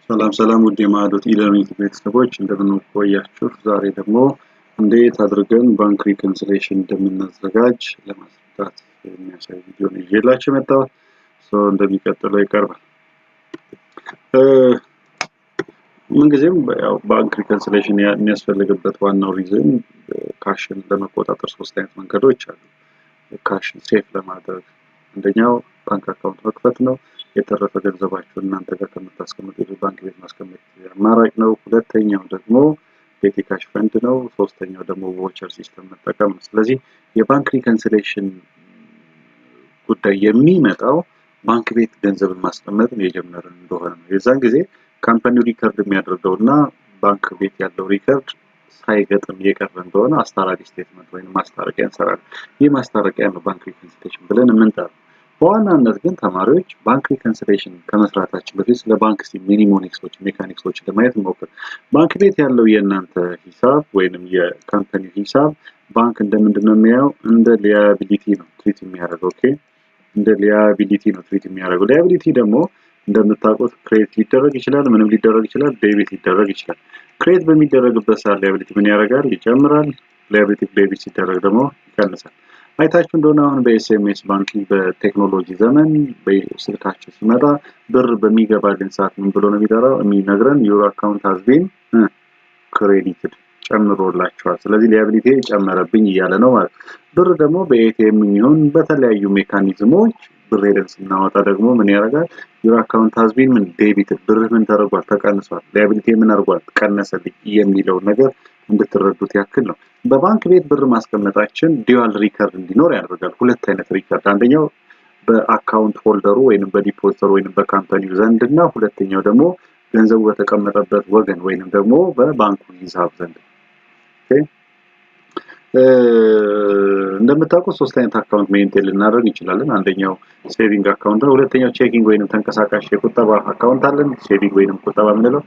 ሰላም ሰላም ውድ የማዕዶት e-learning ቤተሰቦች፣ እንደምን ቆያችሁ? ዛሬ ደግሞ እንዴት አድርገን bank reconciliation እንደምናዘጋጅ ለማስረዳት የሚያሳይ ቪዲዮ ነው ይዤላችሁ የመጣሁት። እንደሚቀጥለው ይቀርባል። ምንጊዜም ያው bank reconciliation የሚያስፈልግበት ዋናው reason cash ን ለመቆጣጠር ሶስት አይነት መንገዶች አሉ። Cash ን safe ለማድረግ አንደኛው bank account መክፈት ነው። የተረፈ ገንዘባችሁን እናንተ ጋር ከምታስቀምጡ ባንክ ቤት ማስቀመጥ አማራጭ ነው። ሁለተኛው ደግሞ petty cash fund ነው። ሶስተኛው ደግሞ voucher system መጠቀም ነው። ስለዚህ የ bank reconciliation ጉዳይ የሚመጣው ባንክ ቤት ገንዘብን ማስቀመጥ የጀመርን እንደሆነ ነው። የዛን ጊዜ company ው record የሚያደርገው እና ባንክ ቤት ያለው record ሳይገጥም የቀረ እንደሆነ አስታራቂ statement ወይም ማስታረቂያ እንሰራለን። ይህ ማስታረቂያ ነው bank reconciliation ብለን የምንጠራው። በዋናነት ግን ተማሪዎች bank reconciliation ከመስራታችን በፊት ስለ ባንክ mnemonics ኦች፣ mechanics ኦች ለማየት እንሞክር። ባንክ ቤት ያለው የእናንተ ሂሳብ ወይንም የ company ሂሳብ ባንክ እንደምንድን ነው የሚያየው? እንደ liability ነው treat የሚያደርገው። Okay፣ እንደ liability ነው treat የሚያደርገው። Liability ደግሞ እንደምታውቁት credit ሊደረግ ይችላል፣ ምንም ሊደረግ ይችላል፣ debit ሊደረግ ይችላል። Credit በሚደረግበት ሰዓት liability ምን ያደርጋል? ይጨምራል። Liability debit ሲደረግ ደግሞ ይቀንሳል። አይታችሁ እንደሆነ አሁን በ SMS banking በቴክኖሎጂ ዘመን በስልካችሁ ሲመጣ ብር በሚገባልን ሰዓት ምን ብሎ ነው የሚጠራው የሚነግረን? "Your account has been credited"፣ ጨምሮላችኋል። ስለዚህ liability ጨመረብኝ እያለ ነው ማለት። ብር ደግሞ በ ATM ይሁን በተለያዩ mechanism ኦች ብር ሄደን ስናወጣ ደግሞ ምን ያደርጋል? "Your account has been" ምን debited፣ ብርህ ምን ተደርጓል? ተቀንሷል። Liability ምን አድርጓል? ቀነሰልኝ የሚለውን ነገር እንድትረዱት ያክል ነው። በባንክ ቤት ብር ማስቀመጣችን dual record እንዲኖር ያደርጋል። ሁለት አይነት record፣ አንደኛው በ account holder ኡ ወይንም በ depositor ኡ ወይንም በ company ው ዘንድ እና ሁለተኛው ደግሞ ገንዘቡ በተቀመጠበት ወገን ወይንም ደግሞ በባንኩ ሂሳብ ዘንድ። Okay፣ እንደምታውቁት ሶስት አይነት account maintain ልናደርግ እንችላለን። አንደኛው saving account ነው። ሁለተኛው checking ወይንም ተንቀሳቃሽ የቁጠባ account አለን። Saving ወይንም ቁጠባ የምንለው